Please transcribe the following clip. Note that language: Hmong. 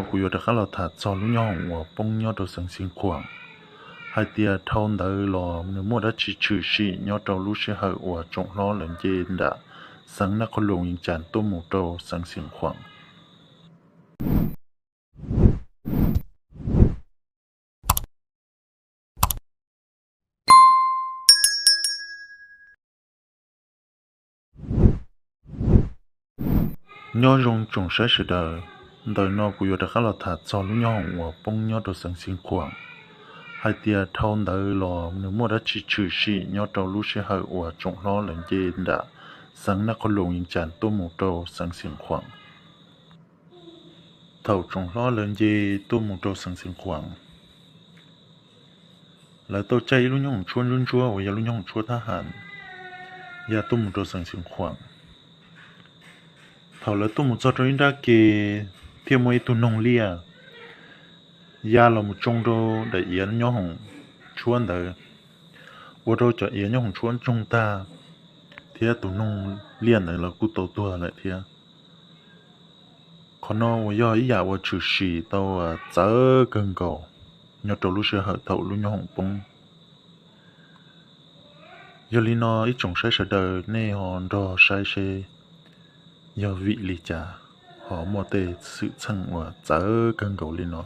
Kuv yuav rov qab los tham txog lub nyob hoom uas poob nyob rau xeev Xeev Khuam, hais tias dhau ntawd los nws muaj dab tsi tshwm sim nyob rau lub sij hawm uas tsoom hlob lawv nce nram xeev Naj Qhoos Loos Yees Cas tuaj mus rau xeev Xeev Khuam. Nyob zoo tsoom saib sawv daws, ntawm no kuv yuav rov qab los tham txog lub nyob hoom uas poob nyob rau xeev Xeev Khuam, hais tias dhau ntawd los nws muaj dab tsi tshwm sim nyob rau lub sij hawm uas tsoom hlob lawv nce nram xeev Naj Qhoos Loos Yees Cas tuaj mus rau xeev Xeev Khuam. Thaum tsoom hlob lawv nce tuaj mus rau xeev Xeev Khuam, lawv tau caij ib lub nyob hoom tshuab ntsuab ntsuab uas yog lub nyob hoom tshuab thab ham ya tuaj mus rau xeev Xeev Khuam. Thaum lawv tuaj mus txog rau ib nrab ke, thiaj muaj ib tug noog liaj ya los mus tsoo rau daim iav nyob hoom tshuab ntawd, ua rau cov iav nyob hoom tshuab ntsoog tag, thiab tus noog liaj ntawd los kuj tau tuag lawm thiab. Qhov no uas yog ib yam uas tshwm sim tau txawv kawg nkaus nyob rau lub sij hawm thaum lub nyob hoom poob. Yog li no ib tsoom saib sawv daws nej ho nrog saib seb yog vim li cas ho muaj tej xwm txheej uas txawv kawg nkaus li no.